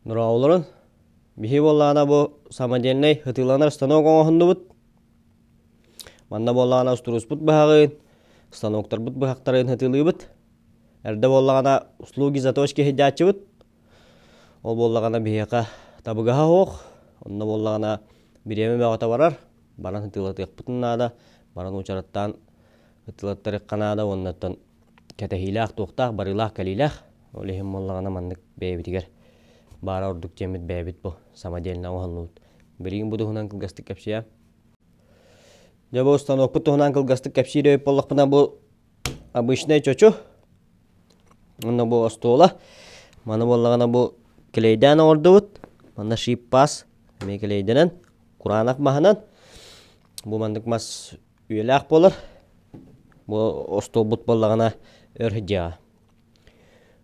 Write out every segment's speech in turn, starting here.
Нурауларын биһи буоллаҕына бу самодельнай ытыыланар станок оҥоһуннубут. Манна буоллаҕына устуруспут быһаҕын, станоктарбыт быһахтарын ытыылыыбыт. Эрдэ буоллаҕына услуги заточки сылдьааччыбыт. Ол буоллаҕына биһиэхэ табыгаһа суох. Онно буоллаҕына бириэмэ бөҕөтө барар. Баран ытыылатыахпытын наада. Баран уочараттаан ытыылаттарыахха наада уонна оттон кэтэһиилээх, туохтаах, барыылаах-кэлиилээх. Ол иһин буоллаҕына маннык бэйэбитигэр баара ордук диэммит бэйэбит бу самодельно оҥоһуллубут. Билигин бу туһунан кылгастык кэпсиэм. Дьэ бу станокпут туһунан кылгастык кэпсиир эбит буоллахпына бу обычный чочу уонна бу остуола. Маны буоллаҕына бу клейдээн оҥордубут. Манна шип-пас эмиэ клейдэнэн кураанах маһынан бу маннык мас үйэлээх буолар. Бу остуолбут буоллаҕына өр сылдьыаҕа.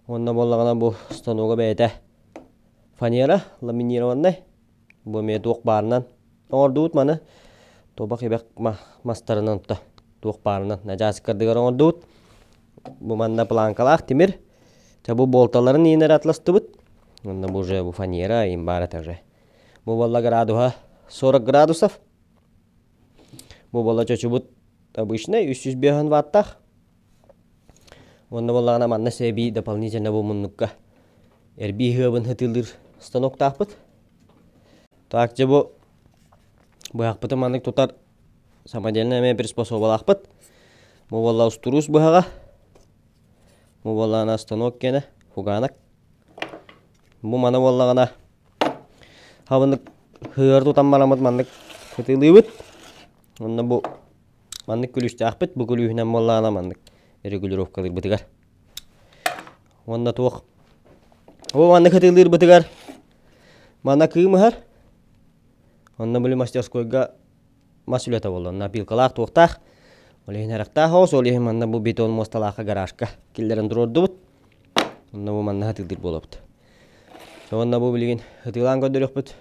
Уонна буоллаҕына бу станога бэйэтэ фанера ламинированнай. Бу эмиэ туох баарынан оҥордубут маны. Тобох ибэх мастарынан то туох баарынан начааскардыгар оҥордубут. Бу манна планкалаах тимир. Чэ бу болталарын иинэр атластыбыт. Онно бу уже бу фанера им баар этэ уже. Бу буолла градуһа 40 градусов. Бу буолла чочубут обычный 305 ваттаах. Уонна буоллаҕына манна сэбии дополнительно бу муннукка эрбии ыһыабын ытыылыыр станоктаахпыт. Так дьэ бу быһахпытын маннык тутар самодельный эмиэ приспособалаахпыт. Бу буолла устуруус быһаҕа. Бу буоллаҕына станок киэнэ фуганок. Бу маны буоллаҕына хабынык ыар тутан бараммыт маннык ытыылыыбыт. Онно бу маннык күлүүстээхпит, бу күлүүһүнэн буоллаҕына маннык регулировкалыырбытыгар. Уонна туох Бу маннык ытыылыырбытыгар манна кыым ыһар. Онно били мастерскойга мас үлэтэ буолла. Онно опилкалаах туохтаах. Ол иһин харахтаах оҕус, ол иһин манна бу бетон муосталаахха гаражка киллэрэн туруордубут. Онно бу манна ытыылыыр буолабыт. Уонна бу билигин ытыылаан көрдөрүөхпүт.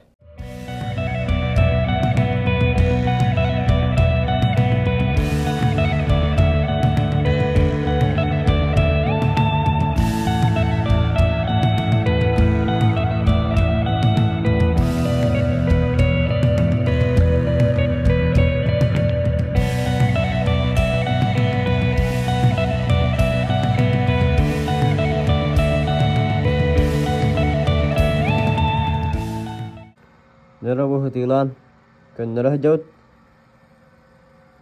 Нөрө бу ытыылаан көннөрө сылдьабыт.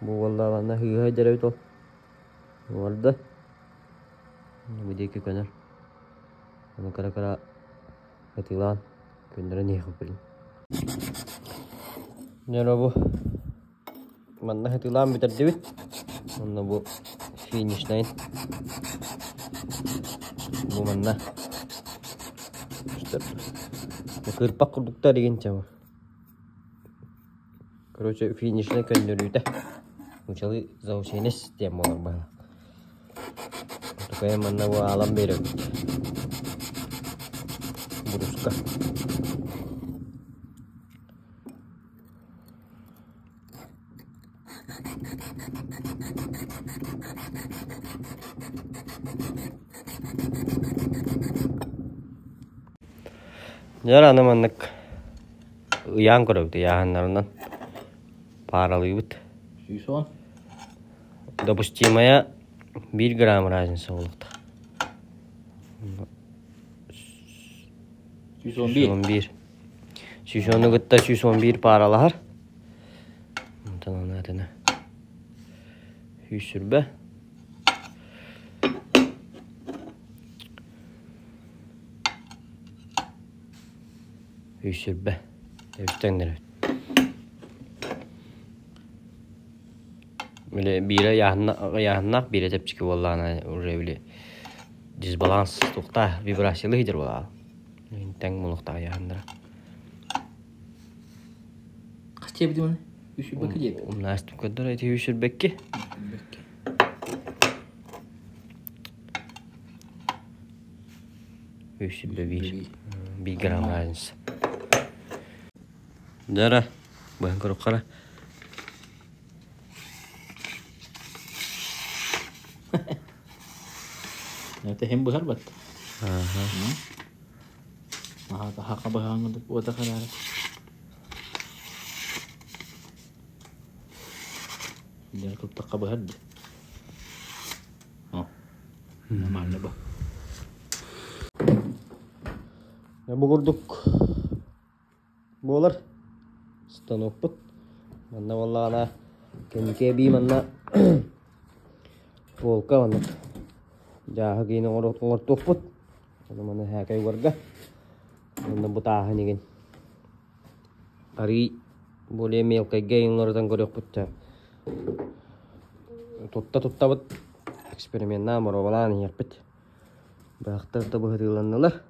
Бу буолла манна сыыһа сылдьар эбит ол. Уорда. Бу диэки көнөр. Аны кыра-кыра ытыылаан көннөрөн иһиэхпит. Нөрө бу Манна сытыылаан бүтэрдибит. Онно бу финишнай. Бу манна кырпах курдуктар игин чама. Короче, финишнай көннөрүүтэ. Учалы заучение система буолар баһа. Тукайа манна бу аалан биэрэбит. Буруска. Дьэ аны маннык ыйаан көрөбүт ыйааһыннарынан пааралыыбыт. 110. Допустимая 1 грамм разница буолуохтаах. 111. 111. 110-у кытта 111 пааралаһар. Онтон аны атына 120. 120. Тэбис-тэҥнэрэбит. Били биирэ ыйааһыннаах, биирэ чэпчэки буоллаҕына уже били дисбаланс туохтаах вибрациялыы сылдьар буолаҕа. Тэҥ мулуктаах ыйааһыннара. Хас диэбитим оны? 122 диэбит. Умнаастым көрдөр эти 122. 121. 1 грамм разница. Дара, быһан көрүк Это хем быһар бат. Наһаа хабыһааҥҥы уота хараара. Дьэ туттахха быһар дии. О, нормально бу. Бу курдук буолар станокпут. Манна буоллаҕына кэнники эбии манна полка маннык дьааһык иин оҥортуохпут. Ону маны һээкэй угарга. Уонна бу тааһын игин арыый более мелкайга иҥоротон көрүөхпүт да тутта туттабыт эксперименнаан боруобалаан иһиэхпит. Быһахтар да быһытыыланнылар.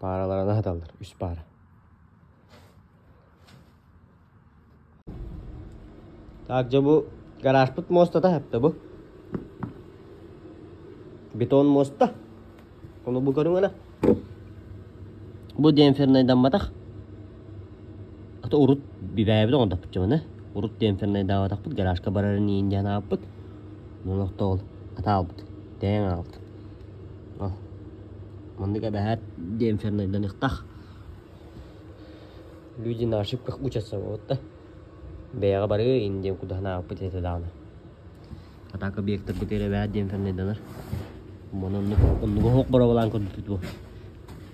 Паараларынан аһаталлар, үс паара. Так, дьэ бу гаражпыт муостата хэптэ бу. Бетон муоста. Ону бу көрүҥ эрэ. Бу демпфернайдамматах. Ата урут бибээбит оҥордохпут дьоно. Урут демпфернайдаабатахпыт гаражка барарын иин диэн ааппыт. Олохтоол атаалбыт. Тэҥ аалбыт. Маннык эбэһээт демпфернайданыхтах. Люди на ошибках учатся вот да. Бэйэҕэ барыы ин диэн кудаһанаабыппыт этэ даҕаны. Атака объектарбыт эбээт демпфернайданар. Онон оннук оннугу оһох боруобалаан көрбүппүт бу.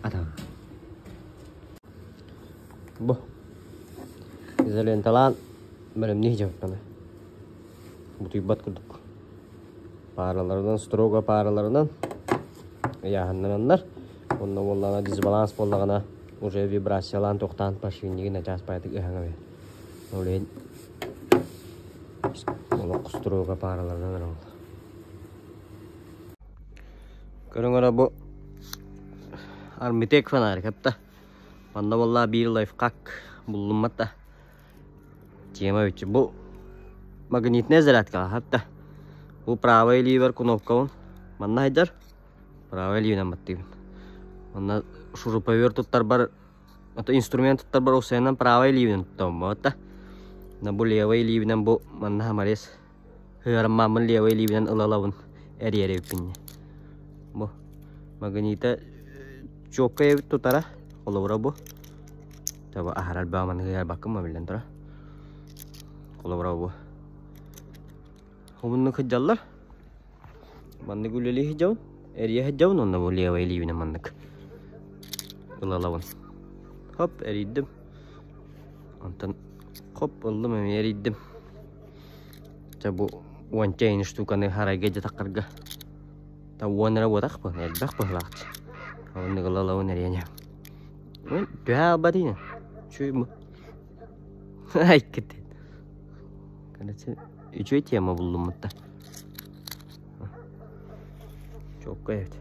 Атаҕа. Бу изоленталаан бэлэмнии дьарыктана. Бутуйбат курдук. Паараларынан строго паараларынан ыйааһыннананнар. Онно буоллаҕына дисбаланс буоллаҕына уже вибрациялаан тохтоон подшипнигын начаас баайдык ыһаҥа бэр. Ол иһин олох строго паараларынан эрэ буолла. Көрүҥ эрэ бу Армитек фонарик хапта. Манна буолла биир лайфхак буллуммат да. Тема үчү. Бу магнитная зарядкаҕа хатта. Бу правай илиибэр кнопкабын манна хайдар. Правай илиибинэн баттыыбын. Онно шуруповерт туттарбар ото инструмент туттарбар усайынан правай илиибинэн туттабын буолла. Бу левай илиибинэн бу манна хамарес Ыараммааммын левай илиибинэн ыла-ылабын эрийэр эбиппин. Бу магнита чуоккай эбит тутара, холобура бу. Таба аһарар бааманы ыарбаккын биллэн тура. Холобура бу. Хомунну кыдьаллар. Маннык үлэлии сылдьабын, эрийэ сылдьабын уонна бу левай илиибинэн маннык ыла-ылабын. Хоп, эрийдим. Онтон хоп ыллым эмиэ эрийдим. Чэ бу уонча ини штуканы харайга дьатаххарга та уон эрэ буотах бу элбэх быһылаах оннук ыла-ылабын эрийэн түһэ албат ини чуй бу айкыт короче үчүгэй тема буллуммут да чокко эбит.